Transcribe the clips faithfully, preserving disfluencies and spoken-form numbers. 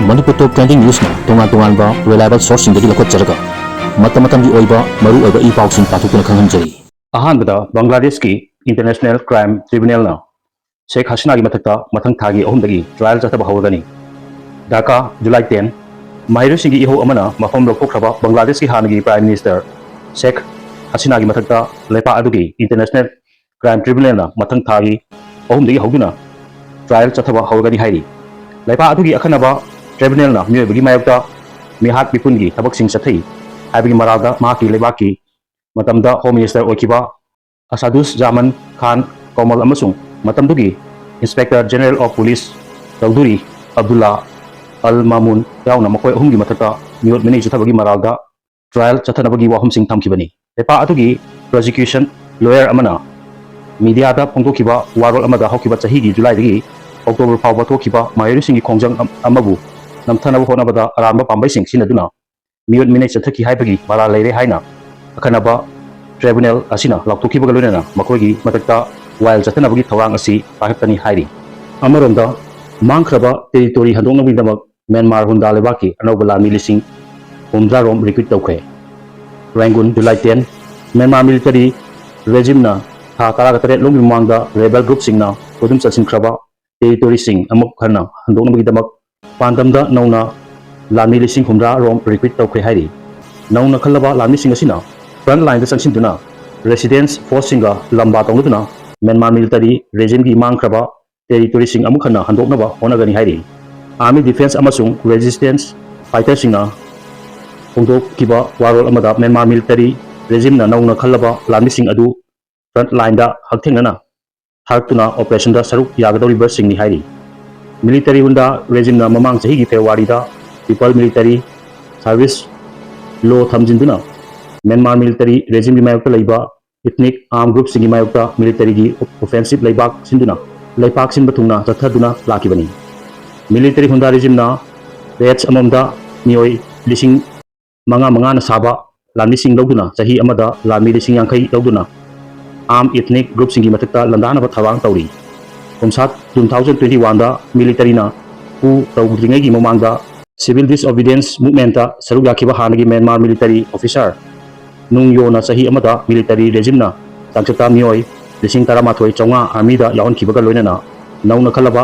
ꯃꯅꯤꯄꯨꯔ ꯇꯣꯞ trending ꯅ꯭ꯌꯨꯁꯅ ꯇꯣꯉꯥꯟ ꯇꯣꯉꯥꯟꯕ reliable ꯁꯣꯔꯁꯁꯤꯡꯗꯒꯤ ꯂꯧꯈꯠꯆꯔꯒ ꯃꯇꯝ ꯃꯇꯝꯒꯤ ꯑꯣꯏꯕ ꯃꯔꯨ ꯑꯣꯏꯕ ꯏ ꯄꯥꯎꯁꯤꯡ ꯄꯥꯊꯣꯛꯇꯨꯅ ꯈꯪꯍꯟꯖꯔꯤ꯫ ꯑꯍꯥꯟꯕꯗ ꯕꯪꯒ꯭ꯂꯥꯗꯦꯁꯀꯤ ꯏꯟꯇꯔꯅꯦꯁꯅꯦꯜ ꯀ꯭ꯔꯥꯏꯝ ꯇ꯭ꯔꯤꯕꯨꯅꯦꯜꯅ ꯁꯦꯈ ꯍꯁꯤꯅꯥꯒꯤ ꯃꯊꯛꯇ ꯃꯊꯪ ꯊꯥꯒꯤ ꯑꯍꯨꯝꯗꯒꯤ ꯇ꯭ꯔꯥꯌꯦꯜ ꯆꯠꯊꯕ ꯍꯧꯔꯒꯅꯤ꯫ Dhaka, July ten. ꯃꯍꯩꯔꯣꯏꯁꯤꯡꯒꯤ ꯏꯍꯧ ꯑꯃꯅ ꯃꯐꯝ ꯂꯧꯊꯣꯛꯈ꯭ꯔꯕ ꯕꯪꯒ꯭ꯂꯥꯗꯦꯁꯀꯤ ꯍꯥꯟꯅꯒꯤ ꯄ꯭ꯔꯥꯏꯝ ꯃꯤꯅꯤꯁꯇꯔ ꯁꯦꯈ ꯍꯁꯤꯅꯥꯒꯤ ꯃꯊꯛꯇ ꯂꯩꯄꯥꯛ ꯑꯗꯨꯒꯤ ꯏꯟꯇꯔꯅꯦꯁꯅꯦꯜ ꯀ꯭ꯔꯥꯏꯝ ꯇ꯭ꯔꯤꯕꯨꯅꯦꯜꯅ ꯃꯊꯪ ꯊꯥꯒꯤ ꯑꯍꯨꯝꯗꯒꯤ ꯍꯧꯗꯨꯅ ꯇ꯭ꯔꯥꯌꯦꯜ ꯆꯠꯊꯕ ꯍꯧꯔꯒꯅꯤ ꯍꯥꯏꯔꯤ꯫ ꯂꯩꯄꯥꯛ ꯑꯗꯨꯒꯤ ꯑꯈꯟꯅꯕ ꯇ꯭ꯔꯤꯕꯨꯅꯦꯜꯅ ꯃꯤꯑꯣꯏꯕꯒꯤ ꯃꯥꯌꯣꯛꯇ ꯃꯤꯍꯥꯠ ꯃꯤꯄꯨꯟꯒꯤ ꯊꯕꯛꯁꯤꯡ ꯆꯠꯊꯩ ꯍꯥꯏꯕꯒꯤ ꯃꯔꯥꯜꯗ ꯃꯍꯥꯛꯀꯤ ꯂꯩꯕꯥꯛꯀꯤ ꯃꯇꯝꯗ ꯍꯣꯝ ꯃꯤꯅꯤꯁꯇꯔ ꯑꯣꯏꯈꯤꯕ ꯑꯁꯥꯗꯨꯁ ꯖꯥꯃꯟ ꯈꯥꯟ ꯀꯧꯃꯜ ꯑꯃꯁꯨꯡ ꯃꯇꯝꯗꯨꯒꯤ inspector general of police Chowdhury Abdullah Al Mamun ꯌꯥꯎꯅ ꯃꯈꯣꯏ ꯑꯍꯨꯝꯒꯤ ꯃꯊꯛꯇ ꯃꯤꯑꯣꯠ ꯃꯤꯅꯩ ꯆꯠꯊꯕꯒꯤ ꯃꯔꯥꯜꯗ ꯇ꯭ꯔꯥꯌꯦꯜ ꯆꯠꯊꯅꯕꯒꯤ ꯋꯥꯐꯝꯁꯤꯡ ꯊꯝꯈꯤꯕꯅꯤ꯫ ꯂꯩꯄꯥꯛ ꯑꯗꯨꯒꯤ ꯄ꯭ꯔꯣꯁꯤꯀ꯭ꯌꯨꯁꯟ ꯂꯣꯌꯔ ꯑꯃꯅ ꯃꯤꯗꯤꯌꯥꯗ ꯐꯣꯡꯗꯣꯛꯈꯤꯕ ꯋꯥꯔꯣꯜ ꯑꯃꯗ ꯍꯧꯈꯤꯕ ꯆꯍꯤꯒꯤ ꯖꯨꯂꯥꯏꯗꯒꯤ ꯑꯣꯛꯇꯣꯕꯔ ꯐꯥꯎꯕ ꯊꯣꯛꯈꯤꯕ ꯃꯍꯩꯔꯣꯏꯁꯤꯡꯒꯤ ꯈꯣꯡꯖꯪ ꯑꯝ-, ꯑꯃꯕꯨ ꯅꯝꯊꯅꯕ ꯍꯣꯠꯅꯕꯗ ꯑꯔꯥꯟꯕ ꯄꯥꯝꯕꯩꯁꯤꯡ ꯁꯤꯖꯤꯟꯅꯗꯨꯅ ꯃꯤꯑꯣꯠ ꯃꯤꯅꯩ ꯆꯠꯊꯈꯤ ꯍꯥꯏꯕꯒꯤ ꯃꯔꯥꯜ ꯂꯩꯔꯦ ꯍꯥꯏꯅ ꯑꯈꯟꯅꯕ ꯇ꯭ꯔꯤꯕꯨꯅꯦꯜ ꯑꯁꯤꯅ ꯂꯥꯎꯊꯣꯛꯈꯤꯕꯒ ꯂꯣꯏꯅꯅ ꯃꯈꯣꯏꯒꯤ ꯃꯊꯛꯇ ꯋꯥꯌꯦꯜ ꯆꯠꯊꯅꯕꯒꯤ ꯊꯧꯔꯥꯡ ꯑꯁꯤ ꯄꯥꯏꯈꯠꯀꯅꯤ ꯍꯥꯏꯔꯤ꯫ ꯑꯃꯔꯣꯝꯗ, ꯃꯥꯡꯈ꯭ꯔꯕ ꯇꯦꯔꯤꯇꯣꯔꯤ ꯍꯟꯗꯣꯛꯅꯕꯒꯤꯗꯃꯛ ꯃ꯭ꯌꯥꯟꯃꯥꯔ ꯍꯨꯟꯗꯥ ꯂꯩꯕꯥꯛꯀꯤ ꯑꯅꯧꯕ ꯂꯥꯟꯃꯤ ꯂꯤꯁꯤꯡ ꯍꯨꯝꯗ꯭ꯔꯥ ꯔꯣꯝ ꯔꯤꯀ꯭ꯔꯨꯠ ꯇꯧꯈ꯭ꯔꯦ꯫ ꯔꯦꯡꯒꯨꯟ, ꯖꯨꯂꯥꯏ ꯇꯦꯟ꯫ ꯃ꯭ꯌꯥꯟꯃꯥꯔ ꯃꯤꯂꯤꯇꯔꯤ ꯔꯦꯖꯤꯝꯅ ꯊꯥ ꯇꯔꯥꯒ ꯇꯔꯦꯠ ꯂꯣꯝꯒꯤ ꯃꯃꯥꯡꯗ ꯔꯦꯕꯦꯜ ꯒ꯭ꯔꯨꯞꯁꯤꯡꯅ ꯈꯨꯗꯨꯝ ꯆꯟꯁꯤꯟꯈ꯭ꯔꯕ ꯇꯦꯔꯤꯇꯣꯔꯤꯁꯤꯡ ꯑꯃꯨꯛ ꯍꯟꯅ ꯍꯟꯗꯣꯛꯅꯕꯒꯤꯗꯃꯛ ꯄꯥꯟꯗꯝꯗ ꯅꯧꯅ ꯂꯥꯟꯃꯤ ꯂꯤꯁꯤꯡ ꯍꯨꯝꯗ꯭ꯔꯥ ꯔꯣꯝ ꯔꯤꯀ꯭ꯔꯨꯠ ꯇꯧꯈ꯭ꯔꯦ ꯍꯥꯏꯔꯤ꯫ ꯅꯧꯅ ꯈꯜꯂꯕ ꯂꯥꯟꯃꯤꯁꯤꯡ ꯑꯁꯤꯅ ꯐ꯭ꯔꯟꯠ ꯂꯥꯏꯟꯗ ꯆꯪꯁꯤꯟꯗꯨꯅ ꯔꯦꯁꯤꯗꯦꯟꯁ ꯐꯣꯔꯁꯁꯤꯡꯒ ꯂꯝꯕꯥ ꯇꯧꯅꯗꯨꯅ ꯃ꯭ꯌꯥꯟꯃꯥꯔ ꯃꯤꯂꯤꯇꯔꯤ ꯔꯦꯖꯤꯝꯒꯤ ꯃꯥꯡꯈ꯭ꯔꯕ ꯇꯦꯔꯤꯇꯣꯔꯤꯁꯤꯡ ꯑꯃꯨꯛ ꯍꯟꯅ ꯍꯟꯗꯣꯛꯅꯕ ꯍꯣꯠꯅꯒꯅꯤ ꯍꯥꯏꯔꯤ꯫ ꯑꯥꯔꯃꯤ ꯗꯤꯐꯦꯟꯁ ꯑꯃꯁꯨꯡ ꯔꯦꯖꯤꯁꯇꯦꯟꯁ ꯐꯥꯏꯇꯔꯁꯤꯡꯅ ꯐꯣꯡꯗꯣꯛꯈꯤꯕ ꯋꯥꯔꯣꯜ ꯑꯃꯗ ꯃ꯭ꯌꯥꯟꯃꯥꯔ ꯃꯤꯂꯤꯇꯔꯤ ꯔꯦꯖꯤꯝꯅ ꯅꯧꯅ ꯈꯜꯂꯕ ꯂꯥꯟꯃꯤꯁꯤꯡ ꯑꯗꯨ ꯐ꯭ꯔꯟꯠ ꯂꯥꯏꯟꯗ ꯍꯛꯊꯦꯡꯅꯅ ꯊꯥꯔꯛꯇꯨꯅ ꯑꯣꯄꯔꯦꯁꯟꯗ ꯁꯔꯨꯛ ꯌꯥꯒꯗꯧꯔꯤꯕꯁꯤꯡꯅꯤ ꯍꯥꯏꯔꯤ꯫ ꯃꯤꯂꯤꯇꯔꯤ ꯍꯨꯟꯗꯥ ꯔꯦꯖꯤꯝꯅ ꯃꯃꯥꯡ ꯆꯍꯤꯒꯤ ꯐꯦꯕ꯭ꯔꯨꯋꯥꯔꯤꯗ ꯄꯤꯄꯜ ꯃꯤꯂꯤꯇꯔꯤ ꯁꯥꯔꯚꯤꯁ ꯂꯣ ꯊꯝꯖꯤꯟꯗꯨꯅ ꯃ꯭ꯌꯥꯟꯃꯥꯔ ꯃꯤꯂꯤꯇꯔꯤ ꯔꯦꯖꯤꯝꯒꯤ ꯃꯥꯌꯣꯛꯇ ꯂꯩꯕ ꯏꯊꯅꯤꯛ ꯑꯥꯔꯝ ꯒ꯭ꯔꯨꯞꯁꯤꯡꯒꯤ ꯃꯥꯌꯣꯛꯇ ꯃꯤꯂꯤꯇꯔꯤꯒꯤ ꯑꯣꯐꯦꯟꯁꯤꯞ ꯂꯩꯕꯥꯛ ꯁꯤꯟꯗꯨꯅ, ꯂꯩꯄꯥꯛ ꯁꯤꯟꯕ ꯊꯨꯡꯅ ꯆꯠꯊꯗꯨꯅ ꯂꯥꯛꯈꯤꯕꯅꯤ꯫ ꯃꯤꯂꯤꯇꯔꯤ ꯍꯨꯟꯗꯥ ꯔꯦꯖꯤꯝꯅ ꯔꯦꯠꯁ ꯑꯃꯃꯝꯗ ꯃꯤꯑꯣꯏ ꯂꯤꯁꯤꯡ ꯃꯉꯥ ꯃꯉꯥꯅ ꯁꯥꯕ ꯂꯥꯟꯃꯤꯁꯤꯡ ꯂꯧꯗꯨꯅ ꯆꯍꯤ ꯑꯃꯗ ꯂꯥꯟꯃꯤ ꯂꯤꯁꯤꯡ ꯌꯥꯡꯈꯩ ꯂꯧꯗꯨꯅ ꯑꯥꯔꯝ ꯏꯊꯅꯤꯛ ꯒ꯭ꯔꯨꯞꯁꯤꯡꯒꯤ ꯃꯊꯛꯇ ꯂꯥꯟꯗꯥꯅꯕ ꯊꯧꯔꯥꯡ ꯇꯧꯔꯤ꯫ ꯀꯨꯝꯁꯥ ꯇꯨ ꯊꯥꯎꯖꯟ ꯇ꯭ꯋꯦꯟꯇꯤ ꯋꯥꯟꯗ ꯃꯤꯂꯤꯇꯔꯤꯅ ꯀꯨ ꯇꯧꯗ꯭ꯔꯤꯉꯩꯒꯤ ꯃꯃꯥꯡꯗ civil disobedience movementꯇ ꯁꯔꯨꯛ ꯌꯥꯈꯤꯕ ꯍꯥꯟꯅꯒꯤ ꯃ꯭ꯌꯥꯟꯃꯥꯔ military officer ꯅꯨꯡ ꯌꯣꯅ ꯆꯍꯤ ꯑꯃꯗ military regimeꯅ ꯆꯥꯡꯆꯠꯇ ꯃꯤꯑꯣꯏ ꯂꯤꯁꯤꯡ ꯇꯔꯥꯃꯥꯊꯣꯏ ꯆꯥꯝꯃꯉꯥ armyꯗ ꯌꯥꯎꯍꯟꯈꯤꯕꯒ ꯂꯣꯏꯅꯅ ꯅꯧꯅ ꯈꯜꯂꯕ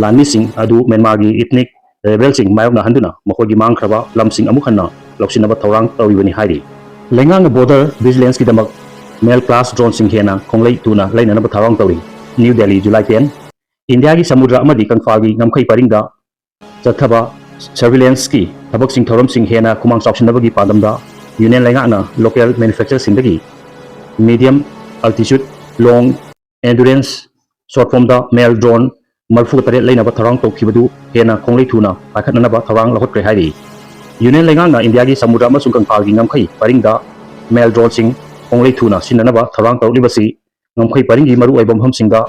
ꯂꯥꯟꯃꯤꯁꯤꯡ ꯑꯗꯨ ꯃ꯭ꯌꯥꯟꯃꯥꯔꯒꯤ ethnic rebelꯁꯤꯡ ꯃꯥꯌꯣꯛꯅꯍꯟꯗꯨꯅ ꯃꯈꯣꯏꯒꯤ ꯃꯥꯡꯈ꯭ꯔꯕ ꯂꯝꯁꯤꯡ ꯑꯃꯨꯛ ꯍꯟꯅ ꯂꯧꯁꯤꯟꯅꯕ ꯊꯧꯔꯥꯡ ꯇꯧꯔꯤꯕꯅꯤ ꯍꯥꯏꯔꯤ꯫ ꯂꯩꯉꯥꯛꯅ border vigilanceꯀꯤꯗꯃꯛ male class droneꯁꯤꯡ ꯍꯦꯟꯅ ꯈꯣꯡꯂꯩ ꯊꯨꯅ ꯂꯩꯅꯅꯕ ꯊꯧꯔꯥꯡ ꯇꯧꯔꯤ꯫ New Delhi, July ten, ꯏꯟꯗꯤꯌꯥꯒꯤ ꯁꯃꯨꯗ꯭ꯔ ꯑꯃꯗꯤ ꯀꯪꯐꯥꯜꯒꯤ ꯉꯝꯈꯩ ꯄꯔꯤꯡꯗ ꯆꯠꯊꯕ surveillancekꯤ ꯊꯕꯛꯁꯤꯡ ꯊꯧꯔꯝꯁꯤꯡ ꯍꯦꯟꯅ ꯈꯨꯃꯥꯡ ꯆꯥꯎꯁꯤꯟꯅꯕꯒꯤ ꯄꯥꯟꯗꯝꯗ Union ꯂꯩꯉꯥꯛꯅ local manufactureꯁꯤꯡꯗꯒꯤ medium altitude, long endurance, short formꯗ male drone ꯃꯔꯤꯐꯨ ꯇꯔꯦꯠ ꯂꯩꯅꯕ ꯊꯧꯔꯥꯡ ꯇꯧꯈꯤꯕꯗꯨ ꯍꯦꯟꯅ ꯈꯣꯡꯂꯩ ꯊꯨꯅ ꯄꯥꯏꯈꯠꯅꯅꯕ ꯊꯧꯔꯥꯡ ꯂꯧꯈꯠꯈ꯭ꯔꯦ ꯍꯥꯏꯔꯤ꯫ Union ꯂꯩꯉꯥꯛꯅ ꯏꯟꯗꯤꯌꯥꯒꯤ ꯁꯃꯨꯗ꯭ꯔ ꯑꯃꯁꯨꯡ ꯀꯪꯐꯥꯜꯒꯤ ꯉꯝꯈꯩ ꯄꯔꯤꯡꯗ male droneꯁꯤꯡ ꯈꯣꯡꯂꯩ ꯊꯨꯅ ꯁꯤꯖꯤꯟꯅꯅꯕ ꯊꯧꯔꯥꯡ ꯇꯧꯔꯛꯂꯤꯕꯁꯤ ꯉꯝꯈꯩ ꯄꯔꯤꯡꯒꯤ ꯃꯔꯨꯑꯣꯏꯕ ꯃꯐꯝꯁꯤꯡꯗ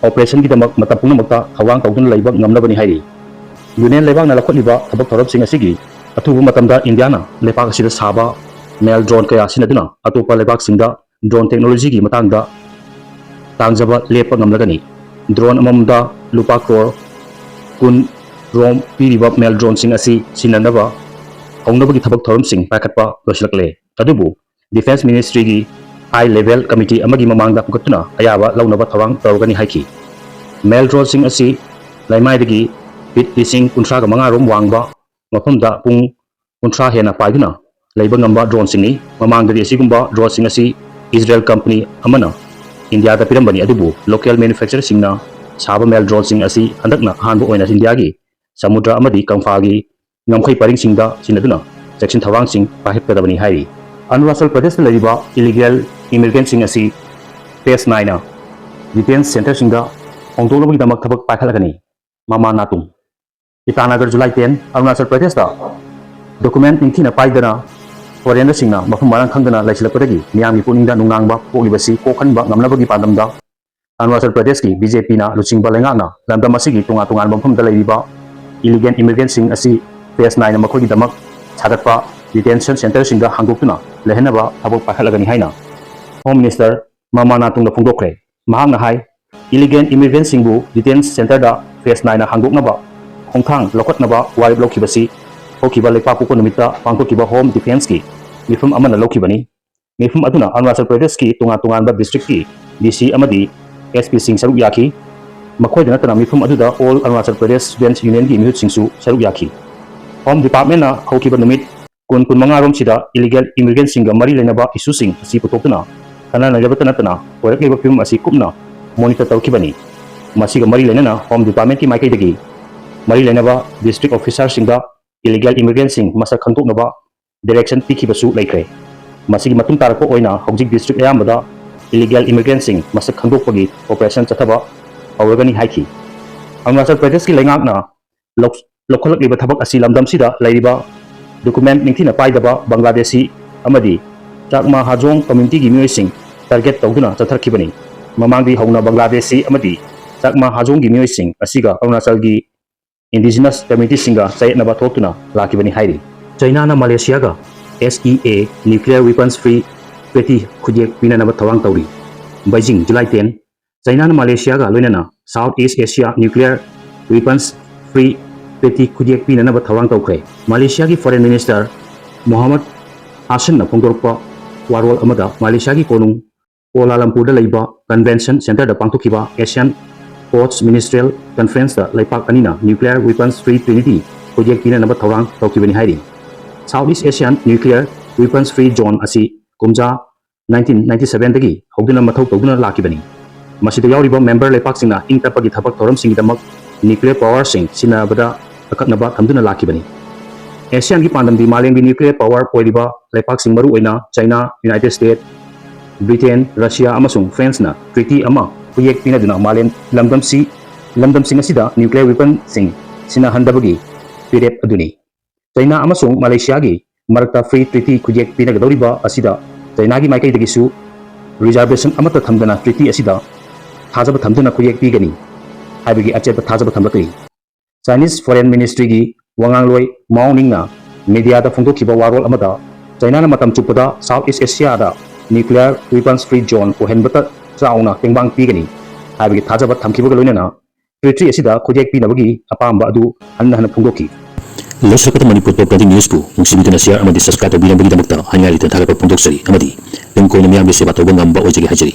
operationꯒꯤꯗꯃꯛ ꯃꯇꯝ ꯄꯨꯝꯅꯃꯛꯇ ꯊꯧꯔꯥꯡ ꯇꯧꯗꯨꯅ ꯂꯩꯕ ꯉꯝꯅꯕꯅꯤ ꯍꯥꯏꯔꯤ꯫ Union ꯂꯩꯕꯥꯛꯅ ꯂꯧꯈꯠꯂꯤꯕ ꯊꯕꯛ ꯊꯧꯔꯝꯁꯤꯡ ꯑꯁꯤꯒꯤ ꯑꯊꯨꯕ ꯃꯇꯝꯗ ꯏꯟꯗꯤꯌꯥꯅ ꯂꯩꯄꯥꯛ ꯑꯁꯤꯗ ꯁꯥꯕ male drone ꯀꯌꯥ ꯁꯤꯖꯤꯟꯅꯗꯨꯅ ꯑꯇꯣꯞꯄ ꯂꯩꯕꯥꯛꯁꯤꯡꯗ drone technologyꯒꯤ ꯃꯇꯥꯡꯗ ꯇꯥꯡꯖꯕ ꯂꯦꯞꯄ ꯉꯝꯂꯒꯅꯤ꯫ Drone ꯑꯃꯃꯝꯗ ꯂꯨꯄꯥ ꯀ꯭ꯔꯣꯔ ꯀꯨꯟ ꯔꯣꯝ ꯄꯤꯔꯤꯕ male droneꯁꯤꯡ ꯑꯁꯤ ꯁꯤꯖꯤꯟꯅꯅꯕ ꯍꯧꯅꯕꯒꯤ ꯊꯕꯛ ꯊꯧꯔꯝꯁꯤꯡ ꯄꯥꯏꯈꯠꯄ ꯂꯣꯏꯁꯤꯜꯂꯛꯂꯦ꯫ ꯑꯗꯨꯕꯨ Defence Ministryꯒꯤ high level committee ꯑꯃꯒꯤ ꯃꯃꯥꯡꯗ ꯄꯨꯈꯠꯇꯨꯅ ꯑꯌꯥꯕ ꯂꯧꯅꯕ ꯊꯧꯔꯥꯡ ꯇꯧꯔꯒꯅꯤ ꯍꯥꯏꯈꯤ꯫ Male droneꯁꯤꯡ ꯑꯁꯤ ꯂꯩꯃꯥꯏꯗꯒꯤ feet ꯂꯤꯁꯤꯡ ꯀꯨꯟꯊ꯭ꯔꯥꯒ ꯃꯉꯥ ꯔꯣꯝ ꯋꯥꯡꯕ ꯃꯐꯝꯗ ꯄꯨꯡ ꯀꯨꯟꯊ꯭ꯔꯥ ꯍꯦꯟꯅ ꯄꯥꯏꯗꯨꯅ ꯂꯩꯕ ꯉꯝꯕ droneꯁꯤꯡꯅꯤ꯫ ꯃꯃꯥꯡꯗꯗꯤ ꯑꯁꯤꯒꯨꯝꯕ droneꯁꯤꯡ ꯑꯁꯤ Israel company ꯑꯃꯅ ꯏꯟꯗꯤꯌꯥꯗ ꯄꯤꯔꯝꯕꯅꯤ, ꯑꯗꯨꯕꯨ local manufactureꯁꯤꯡꯅ ꯁꯥꯕ male droneꯁꯤꯡ ꯑꯁꯤ ꯍꯟꯗꯛꯅ ꯑꯍꯥꯟꯕ ꯑꯣꯏꯅ ꯏꯟꯗꯤꯌꯥꯒꯤ ꯁꯃꯨꯗ꯭ꯔ ꯑꯃꯗꯤ ꯀꯪꯐꯥꯜꯒꯤ ꯉꯝꯈꯩ ꯄꯔꯤꯡꯁꯤꯡꯗ ꯁꯤꯖꯤꯟꯅꯗꯨꯅ ꯆꯦꯛꯁꯤꯟ ꯊꯧꯔꯥꯡꯁꯤꯡ ꯄꯥꯏꯈꯠꯀꯗꯕꯅꯤ ꯍꯥꯏꯔꯤ꯫ ꯑꯔꯨꯅꯥꯆꯜ ꯄ꯭ꯔꯗꯦꯁꯇ ꯂꯩꯔꯤꯕ illegal immigrantꯁꯤꯡ ꯑꯁꯤ phase ꯅꯥꯏꯅ detention centreꯁꯤꯡꯗ ꯍꯣꯡꯗꯣꯛꯅꯕꯒꯤꯗꯃꯛ ꯊꯕꯛ ꯄꯥꯏꯈꯠꯂꯒꯅꯤ꯫ ꯃꯃꯥ ꯅꯥꯇꯨꯡ꯫ ꯏꯇꯥꯅꯒꯔ, July ten, ꯑꯔꯨꯅꯥꯆꯜ ꯄ꯭ꯔꯗꯦꯁꯇ document ꯅꯤꯡꯊꯤꯅ ꯄꯥꯏꯗꯅ foreignꯔꯁꯤꯡꯅ ꯃꯐꯝ ꯃꯔꯥꯡ ꯈꯪꯗꯅ ꯂꯩꯁꯤꯜꯂꯛꯄꯗꯒꯤ ꯃꯤꯌꯥꯝꯒꯤ ꯄꯨꯛꯅꯤꯡꯗ ꯅꯨꯡꯅꯥꯡꯕ ꯄꯣꯛꯂꯤꯕꯁꯤ ꯀꯣꯛꯍꯟꯕ ꯉꯝꯅꯕꯒꯤ ꯄꯥꯟꯗꯝꯗ ꯑꯔꯨꯅꯥꯆꯜ ꯄ꯭ꯔꯗꯦꯁꯀꯤ BJPꯅ ꯂꯨꯆꯤꯡꯕ ꯂꯩꯉꯥꯛꯅ ꯂꯝꯗꯝ ꯑꯁꯤꯒꯤ ꯇꯣꯉꯥꯟ ꯇꯣꯉꯥꯟꯕ ꯃꯐꯝꯗ ꯂꯩꯔꯤꯕ illegal immigrantꯁꯤꯡ ꯑꯁꯤ phase ꯅꯥꯏꯅ ꯃꯈꯣꯏꯒꯤꯗꯃꯛ ꯁꯥꯒꯠꯄ detention centreꯁꯤꯡꯗ ꯍꯥꯡꯗꯣꯛꯇꯨꯅ ꯂꯩꯍꯟꯅꯕ ꯊꯕꯛ ꯄꯥꯏꯈꯠꯂꯒꯅꯤ ꯍꯥꯏꯅ Home Minister ꯃꯃꯥ ꯅꯥꯇꯨꯡꯅ ꯐꯣꯡꯗꯣꯛꯈ꯭ꯔꯦ꯫ ꯃꯍꯥꯛꯅ ꯍꯥꯏ, illegal immigrantꯁꯤꯡꯕꯨ detention centreꯗ phase ꯅꯥꯏꯅ ꯍꯥꯡꯗꯣꯛꯅꯕ ꯈꯣꯡꯊꯥꯡ ꯂꯧꯈꯠꯅꯕ ꯋꯥꯔꯦꯞ ꯂꯧꯈꯤꯕꯁꯤ ꯍꯧꯈꯤꯕ ꯂꯩꯄꯥꯛꯄꯣꯛꯄ ꯅꯨꯃꯤꯠꯇ ꯄꯥꯡꯊꯣꯛꯈꯤꯕ ꯍꯣꯝ ꯗꯤꯐꯦꯟꯁꯀꯤ ꯃꯤꯐꯝ ꯑꯃꯅ ꯂꯧꯈꯤꯕꯅꯤ꯫ ꯃꯤꯐꯝ ꯑꯗꯨꯅ ꯑꯔꯨꯅꯥꯆꯜ ꯄ꯭ꯔꯗꯦꯁꯀꯤ ꯇꯣꯉꯥꯟ ꯇꯣꯉꯥꯟꯕ ꯗꯤꯁꯇ꯭ꯔꯤꯛꯀꯤ ꯗꯤ ꯁꯤ ꯑꯃꯗꯤ ꯑꯦꯁ ꯄꯤꯁꯤꯡ ꯁꯔꯨꯛ ꯌꯥꯈꯤ꯫ ꯃꯈꯣꯏꯗ ꯅꯠꯇꯅ ꯃꯤꯐꯝ ꯑꯗꯨꯗ ꯑꯣꯜ ꯑꯔꯨꯅꯥꯆꯜ ꯄ꯭ꯔꯗꯦꯁ ꯁ꯭ꯇꯨꯗꯦꯟꯠꯁ ꯌꯨꯅꯤꯌꯟꯒꯤ ꯃꯤꯍꯨꯠꯁꯤꯡꯁꯨ ꯁꯔꯨꯛ ꯌꯥꯈꯤ꯫ ꯍꯣꯝ ꯗꯤꯄꯥꯔꯠꯃꯦꯟꯠꯅ ꯍꯧꯈꯤꯕ ꯅꯨꯃꯤꯠ ꯀꯨꯟ, ꯀꯨꯟꯃꯉꯥ ꯔꯣꯝꯁꯤꯗ ꯏꯂꯤꯒꯦꯜ ꯏꯃꯤꯒ꯭ꯔꯦꯟꯠꯁꯤꯡꯒ ꯃꯔꯤ ꯂꯩꯅꯕ ꯏꯁꯨꯁꯤꯡ ꯑꯁꯤ ꯄꯨꯊꯣꯛꯇꯨꯅ ꯈꯟꯅ ꯅꯩꯅꯕꯇ ꯅꯠꯇꯅ ꯑꯣꯏꯔꯛꯂꯤꯕ ꯐꯤꯕꯝ ꯑꯁꯤ ꯀꯨꯞꯅ ꯃꯣꯅꯤꯇꯔ ꯇꯧꯔꯛꯈꯤꯕꯅꯤ꯫ ꯃꯁꯤꯒ ꯃꯔꯤ ꯂꯩꯅꯅ ꯍꯣꯝ ꯗꯤꯄꯥꯔꯠꯃꯦꯟꯠꯀꯤ ꯃꯥꯏꯀꯩꯗꯒꯤ ꯃꯔꯤ ꯂꯩꯅꯕ ꯗꯤꯁꯇ꯭ꯔꯤꯛ ꯑꯣꯐꯤꯁꯥꯔꯁꯤꯡꯗ ꯏꯂꯤꯒꯦꯜ ꯏꯃꯤꯒ꯭ꯔꯦꯟꯠꯁꯤꯡ ꯃꯁꯛ ꯈꯪꯗꯣꯛꯅꯕ ꯗꯤꯔꯦꯛꯁꯟ ꯄꯤꯈꯤꯕꯁꯨ ꯂꯩꯈ꯭ꯔꯦ꯫ ꯃꯁꯤꯒꯤ ꯃꯇꯨꯡ ꯇꯥꯔꯛꯄ ꯑꯣꯏꯅ ꯍꯧꯖꯤꯛ ꯗꯤꯁꯇ꯭ꯔꯤꯛ ꯑꯌꯥꯝꯕꯗ ꯏꯂꯤꯒꯦꯜ ꯏꯃꯤꯒ꯭ꯔꯦꯟꯠꯁꯤꯡ ꯃꯁꯛ ꯈꯪꯗꯣꯛꯄꯒꯤ ꯑꯣꯄꯔꯦꯁꯟ ꯆꯠꯊꯕ ꯍꯧꯔꯒꯅꯤ ꯍꯥꯏꯈꯤ꯫ ꯑꯔꯨꯅꯥꯆꯜ ꯄ꯭ꯔꯗꯦꯁꯀꯤ ꯂꯩꯉꯥꯛꯅ ꯂꯧ-, ꯂꯧꯈꯠꯂꯛꯂꯤꯕ ꯊꯕꯛ ꯑꯁꯤ ꯂꯝꯗꯝꯁꯤꯗ ꯂꯩꯔꯤꯕ ꯗꯣꯀꯨꯃꯦꯟꯠ ꯅꯤꯡꯊꯤꯅ ꯄꯥꯏꯗꯕ ꯕꯪꯒ꯭ꯂꯥꯗꯦꯁꯤ ꯑꯃꯗꯤ ꯆꯥꯛꯃꯥ ꯍꯥꯖꯣꯡ ꯀꯝꯃ꯭ꯌꯨꯅꯤꯇꯤꯒꯤ ꯃꯤꯑꯣꯏꯁꯤꯡ ꯇꯥꯔꯒꯦꯠ ꯇꯧꯗꯨꯅ ꯆꯠꯊꯔꯛꯈꯤꯕꯅꯤ꯫ ꯃꯃꯥꯡꯗꯒꯤ ꯍꯧꯅ ꯕꯪꯒ꯭ꯂꯥꯗꯦꯁꯤ ꯑꯃꯗꯤ ꯆꯥꯛꯃꯥ ꯍꯥꯖꯣꯡꯒꯤ ꯃꯤꯑꯣꯏꯁꯤꯡ ꯑꯁꯤꯒ ꯑꯔꯨꯅꯥꯆꯜꯒꯤ ꯏꯟꯗꯤꯖꯤꯅꯁ ꯀꯝꯃ꯭ꯌꯨꯅꯤꯇꯤꯁꯤꯡꯒ ꯆꯌꯦꯠꯅꯕ ꯊꯣꯛꯇꯨꯅ ꯂꯥꯛꯈꯤꯕꯅꯤ ꯍꯥꯏꯔꯤ꯫ ꯆꯩꯅꯥꯅ ꯃꯂꯦꯁꯤꯌꯥꯒ S E A nuclear weapons free treaty ꯈꯨꯠꯌꯦꯛ ꯄꯤꯅꯅꯕ ꯊꯧꯔꯥꯡ ꯇꯧꯔꯤ꯫ Beijing, July ten꯫ ꯆꯩꯅꯥꯅ ꯃꯂꯦꯁꯤꯌꯥꯒ ꯂꯣꯏꯅꯅ South East Asia nuclear weapons free treaty ꯈꯨꯠꯌꯦꯛ ꯄꯤꯅꯅꯕ ꯊꯧꯔꯥꯡ ꯇꯧꯈ꯭ꯔꯦ꯫ ꯃꯂꯦꯁꯤꯌꯥꯒꯤ ꯐꯣꯔꯦꯟ ꯃꯤꯅꯤꯁꯇꯔ ꯃꯣꯍꯝꯃꯗ ꯍꯥꯁꯟꯅ ꯐꯣꯡꯗꯣꯔꯛꯄ ꯋꯥꯔꯣꯜ ꯑꯃꯗ ꯃꯂꯦꯁꯤꯌꯥꯒꯤ ꯀꯣꯅꯨꯡ ꯀꯣꯂꯥꯂꯝꯄꯨꯔꯗ ꯂꯩꯕ ꯀꯟꯚꯦꯟꯁꯟ ꯁꯦꯟꯇꯔꯗ ꯄꯥꯡꯊꯣꯛꯈꯤꯕ ASEAN Sports Ministerial Conferenceꯇ ꯂꯩꯄꯥꯛ ꯑꯅꯤꯅ nuclear weapons free treaty ꯈꯨꯠꯌꯦꯛ ꯄꯤꯅꯅꯕ ꯊꯧꯔꯥꯡ ꯇꯧꯈꯤꯕꯅꯤ ꯍꯥꯏꯔꯤ꯫ South East Asian nuclear weapons free zone ꯑꯁꯤ ꯀꯨꯝꯖꯥ nineteen ninety sevenꯗꯒꯤ ꯍꯧꯗꯨꯅ ꯃꯊꯧ ꯇꯧꯗꯨꯅ ꯂꯥꯛꯈꯤꯕꯅꯤ꯫ ꯃꯁꯤꯗ ꯌꯥꯎꯔꯤꯕ ꯃꯦꯝꯕꯔ ꯂꯩꯄꯥꯛꯁꯤꯡꯅ ꯏꯪ ꯇꯞꯄꯒꯤ ꯊꯕꯛ ꯊꯧꯔꯝꯁꯤꯡꯒꯤꯗꯃꯛ nuclear powerꯁꯤꯡ ꯁꯤꯖꯤꯟꯅꯕꯗ ꯑꯀꯛꯅꯕ ꯊꯝꯗꯨꯅ ꯂꯥꯛꯈꯤꯕꯅꯤ꯫ ASEANꯒꯤ ꯄꯥꯟꯗꯝꯗꯤ ꯃꯥꯂꯦꯝꯒꯤ nuclear power ꯑꯣꯏꯔꯤꯕ ꯂꯩꯄꯥꯛꯁꯤꯡ, ꯃꯔꯨꯑꯣꯏꯅ ꯆꯩꯅꯥ, ꯌꯨꯅꯥꯏꯇꯦꯗ ꯁ꯭ꯇꯦꯠ, ꯕ꯭ꯔꯤꯇꯦꯟ, ꯔꯁꯤꯌꯥ ꯑꯃꯁꯨꯡ ꯐ꯭ꯔꯦꯟꯁꯅ treaty ꯑꯃ ꯈꯨꯠꯌꯦꯛ ꯄꯤꯅꯗꯨꯅ ꯃꯥꯂꯦꯝ ꯂꯝꯗꯝꯁꯤ, ꯂꯝꯗꯝꯁꯤꯡ ꯑꯁꯤꯗ nuclear weaponꯁꯤꯡ ꯁꯤꯖꯤꯟꯅꯍꯟꯗꯕꯒꯤ ꯐꯤꯔꯦꯞ ꯑꯗꯨꯅꯤ꯫ ꯆꯩꯅꯥ ꯑꯃꯁꯨꯡ ꯃꯂꯦꯁꯤꯌꯥꯒꯤ ꯃꯔꯛꯇ free treaty ꯈꯨꯠꯌꯦꯛ ꯄꯤꯅꯒꯗꯧꯔꯤꯕ ꯑꯁꯤꯗ ꯆꯩꯅꯥꯒꯤ ꯃꯥꯏꯀꯩꯗꯒꯤꯁꯨ reservation ꯑꯃꯠꯇ ꯊꯝꯗꯅ treaty ꯑꯁꯤꯗ ꯊꯥꯖꯕ ꯊꯝꯗꯨꯅ ꯈꯨꯠꯌꯦꯛ ꯄꯤꯒꯅꯤ ꯍꯥꯏꯕꯒꯤ ꯑꯆꯦꯠꯄ ꯊꯥꯖꯕ ꯊꯝꯂꯛꯂꯤ꯫ Chinese Foreign Ministryꯒꯤ ꯋꯥꯉꯥꯡꯂꯣꯏ Mao Ningꯅ mediaꯗ ꯐꯣꯡꯗꯣꯛꯈꯤꯕ ꯋꯥꯔꯣꯜ ꯑꯃꯗ ꯆꯩꯅꯥꯅ ꯃꯇꯝ ꯆꯨꯞꯄꯗ South East Asiaꯗ nuclear weapons free zone ꯑꯣꯏꯍꯟꯕꯇ ꯆꯥꯎꯅ ꯇꯦꯡꯕꯥꯡ ꯄꯤꯒꯅꯤ ꯍꯥꯏꯕꯒꯤ ꯊꯥꯖꯕ ꯊꯝꯈꯤꯕꯒ ꯂꯣꯏꯅꯅ ꯇꯦꯔꯤꯇꯣꯔꯤ ꯑꯁꯤꯗ ꯈꯨꯠꯌꯦꯛ ꯄꯤꯅꯕꯒꯤ ꯑꯄꯥꯝꯕ ꯑꯗꯨ ꯍꯟꯅ ꯍꯟꯅ ꯐꯣꯡꯗꯣꯛꯈꯤ꯫ ꯂꯣꯏꯁꯤꯜꯂꯛꯄꯗ ꯃꯅꯤꯄꯨꯔ ꯇꯣꯞ ꯇ꯭ꯋꯦꯟꯇꯤ ꯅ꯭ꯌꯨꯁꯄꯨ ꯅꯨꯡꯁꯤꯕꯤꯗꯨꯅ ꯁꯤꯌꯥꯔ ꯑꯃꯗꯤ ꯁꯕꯁꯀ꯭ꯔꯥꯏꯕ ꯇꯧꯕꯤꯔꯝꯕꯒꯤꯗꯃꯛꯇ ꯍꯥꯏꯅꯤꯡꯉꯥꯏ ꯂꯩꯇꯅ ꯊꯥꯒꯠꯄ ꯐꯣꯡꯗꯣꯛꯆꯔꯤ ꯑꯃꯗꯤ ꯂꯤꯡ ꯀꯣꯏꯅ ꯃꯤꯌꯥꯝꯒꯤ ꯁꯦꯕꯥ ꯇꯧꯕ ꯉꯝꯕ ꯑꯣꯏꯖꯒꯦ ꯍꯥꯏꯖꯔꯤ꯫